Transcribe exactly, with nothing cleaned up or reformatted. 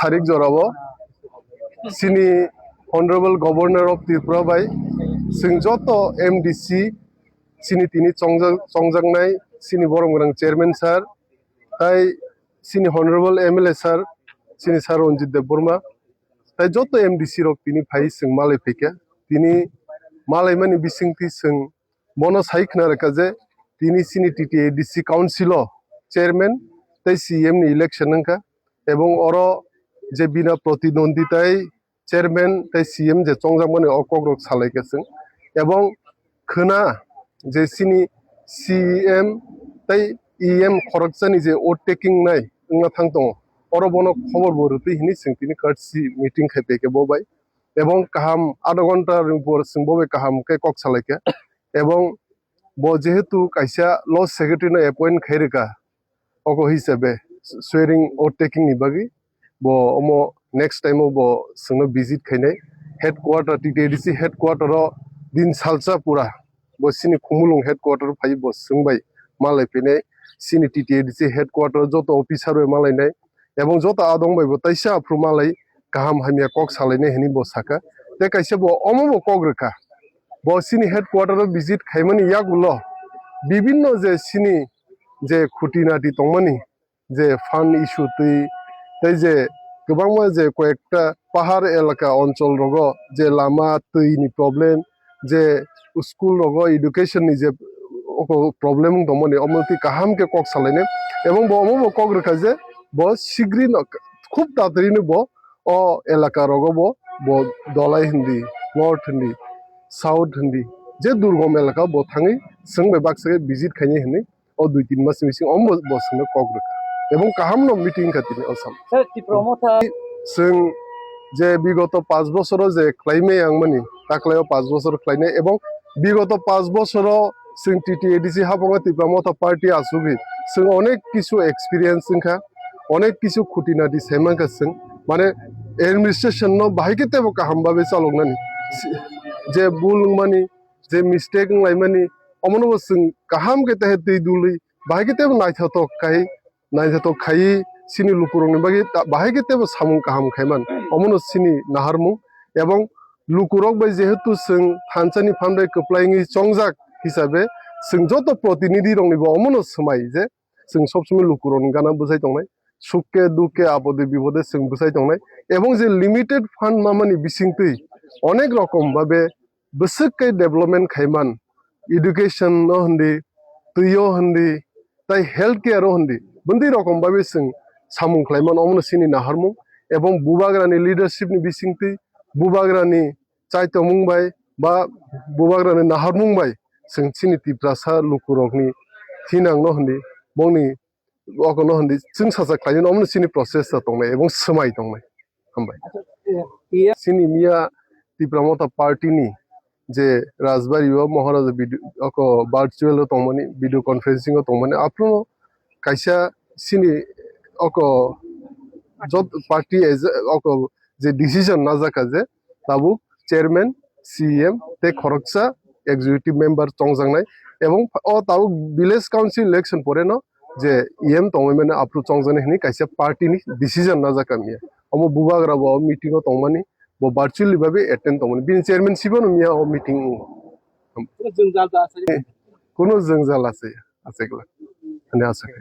Tarik jorao chini Honorable Governor of Tripura bai chwng joto M D C chini tini chongjak-, chongjaknai chini borom gwnang chairman sir, tai chini Honorable M L A sir, chini sir Ranjit Debbarma, tai joto M D C rok tini phai chwng malai phaikha. Tini malaimani bisingtwi chwng bono sai khna rwkha je tini chini T T A D C council o chairman tai C M ni election wngkha, ebong oro je bina protinondhi tai chairman tai C M je chongjakmani o kokrok salaikha chwng, ebong khna je chini C M tai E M khoroksani je oath taking nai wngna thang tongo, oro bono khobor bo rwtwi hwnwi chwng tini courtesy meeting khai paikha bo bai, ebong kaham adha ghonta ni por chwng bo bai kaham khe kok salaikha, ebong bo jehetu kaisa law secretary no appoint khai rwkha, oko hisabe swearing oath taking ni bagwi bo omo next time o bo chwngno visit khainai headquarter, T T A D C headquarter o din salsa pura bo chini Khumulwng headquarter o phai bo chwng bai malai phainai, chini T T A D C headquarter o joto officer bai malainai, ebong joto adong bai bo taisa aphuru malai kaham hamya kok salainai hwnwi bo sakha. Tei kaisa bo omo bo kok rwkha, bo chini headquarter o visit khaimani yagulo bibinno je chini je khuti nati tongmani, je fund issue twi, tei je kwbangma je koyekta pahar elaka onchol rogo je lama twi ni problem, je school rogo education ni je oko problem wng tongmani, omo twi kaham khe kok salainai, ebong bo omo bo kok rwkha je bo sigri no khub tatari no bo o elaka rogo bo, bo Dholai hindi, North hindi, South hindi, je durgom elaka bo thangwi chwng bai baksa khe visit khainai hwnwi o dui tin mas ni bisingo omo bo chwngno kok rwkha. Ebong kaham no meeting wngkha tini o sam. Sir, Tipra Motha. Chwng je bigoto panch bosoro je khlaimai ang mani, taklai o panch bosor khlainai, ebong bigoto panch bosoro chwng T T A D C haphang o Tipra Motha party asugwi chwng onek kisu experience wngkha, onek kisu khuti nati saimankha chwng, mane administration no bahai khe tebo kaham babe chaloknani, si-, je bul wngmani, je mistake wnglaimani, omono bo chwng kaham khe tehe twi dului, bahai khe tebo naithotok khai, naithotok khaiwi chini lukurokni bagwi ta-, bahai khe tebo samung kaham khaiman, omono chini naharmung. Ebong lukurok bai jehetu chwng thansa ni phan bai kwplai wngwi chongjak hisabe, chwng joto protinidhi rokni bo omono swmai je chwng sob somoi lukurokni gana bwsai tongnai, sukhe dukhe apode bipode chwng bwsai tongnai, ebong je limited fund mamani bisingtwi onek rokom babe bwswk khe development khaiman, education no hindi, twi o hindi, tai health care o hindi, bwndwi rokom babe chwng samung khlaiman, omono chini naharmung, ebong bubagrani leadership ni bisingtwi, bubagrani chaitomung bai ba bubagrani naharmung bai chwng chini Tiprasa lukurokni thinang no hindi, bongni oko no hindi chwng sacha khlainani, omono chini process ta tongnai ebong swmai tongnai. Hambai. Acha, eh, iya. Chini miya Tipra Motha party ni je Rajbari o Maharaja video, oko virtual o tongmani, video conferencing o tongmani, aphuru kaisa chini oko jot party as a, oko je decision najak kha je tabuk chairman, C M tei khoroksa executive member chongjaknai, ebong o tabuk village council election pore no je E M tongmani aphuru chongjaknai hwnwi kaisa party ni decision najak kha miya. Omo bubagra bo meeting o tongmani, bo virtually babe attend tongmani. Bini chairman sibo no miya o meeting o. Kuno jwngjal ta asai. Kuno jwngjal asai, asai kla. Ani asai.